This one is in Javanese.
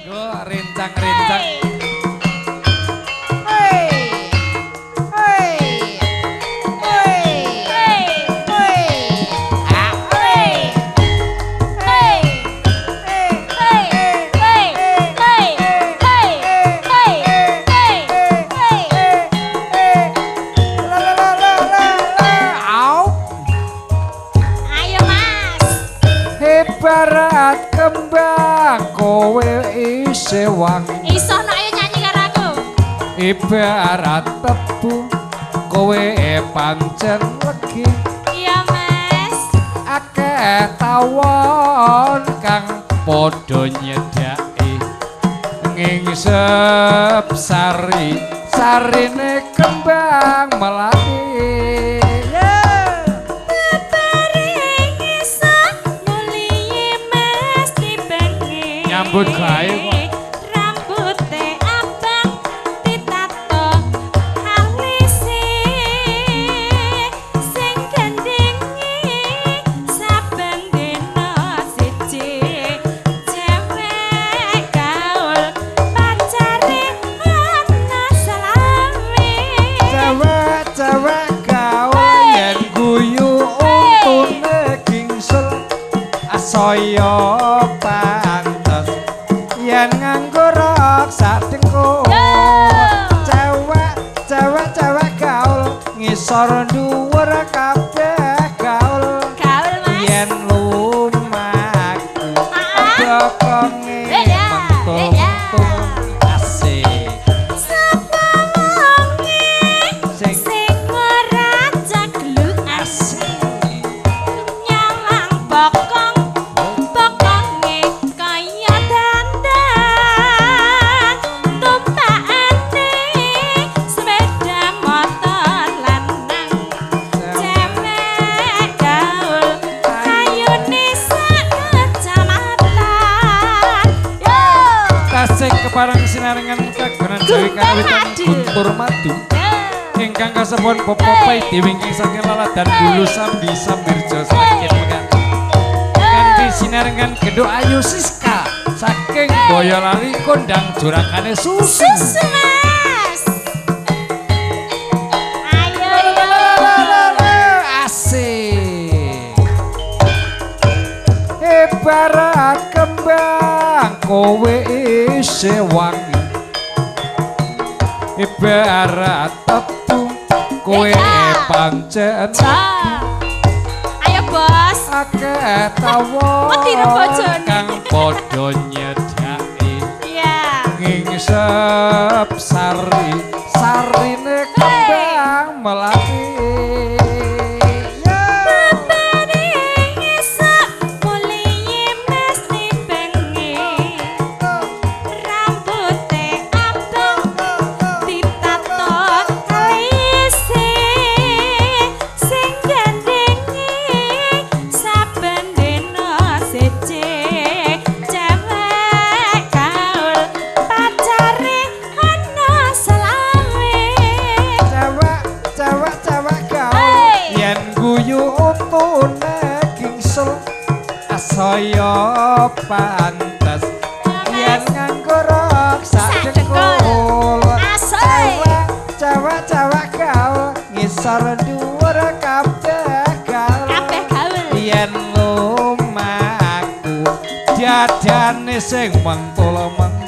Monggo rencang-rencang. Hei. Hei. Hei. Hey. Hei. Ah, hey. Hey. Hei. Hey. Hey. Hey. Hey. Hey. Hey. Hey. Hei. La la la la la la. Au. Ayo Mas. Ibarat kembang kowe isih wangi. Iso no ayo nyanyi karo aku. Ibarat tebu kowe pancen legi. Iya Mas. Akeh tawon kang padha nyedhaki ngingsep sari sarine kembang melati. Yeah. Babareng iso mulihe Mas dibengi. Nyambut gawe kok. Rambute abang ditato alise sing gendinge saben dina siji cewek gaul pacare ana salame. Cewek-cewek gaul yen guyu untune gingsul saya pantes yen nganggo rok sak dengkul. Cewek cewek cewek gaul ngisor dhuwur kabeh gaul. Gaul Mas. Yen lumaku Ah. bokonge Beda, beda. mentung-tung asik. Sapa wonge Sing sing ora caglukan asik. Nyalang bokong bokonge kaya dandan tumpakane sepeda motor lanang cewek gaul kayune sak kecamatan. Yo. Tasik kepareng sinarengan kagunan Jawi Guntur kawitan Madu. Guntur Madu ingkang kasepuhan Bapak Paidi wingking saking laladan Bulu Sambi Sambirjo Sragen mekaten. Kanthi sinarengan Genduk Ayu Siska saking Boyolali kondang jurakane susu. Susu Mas. Ayo yo. Asik. Ibarat kembang kowe isih wangi. Ibarat tebu kowe pancen Ja. Ayo bos. Akeh tawon Wedi bojone. Kang padha nyedhaki Iya. ngingsep sari sarine kembang melati. Yeah. Babare esuk mulihe mesti bengi. Rambute abang ditato alise sing gandenge saben dina siji cewek gaul pacare ana selawe. Cewek cewek cewek gaul Hey. yen guyu untune gingsul saya pantes yen nganggo rok sak Sak dengkul. Asik. Cewek cewek cewek gaul ngisor dhuwur kabeh gaul. Kabeh gaul. Yen lumaku dadane sing mentul mentul.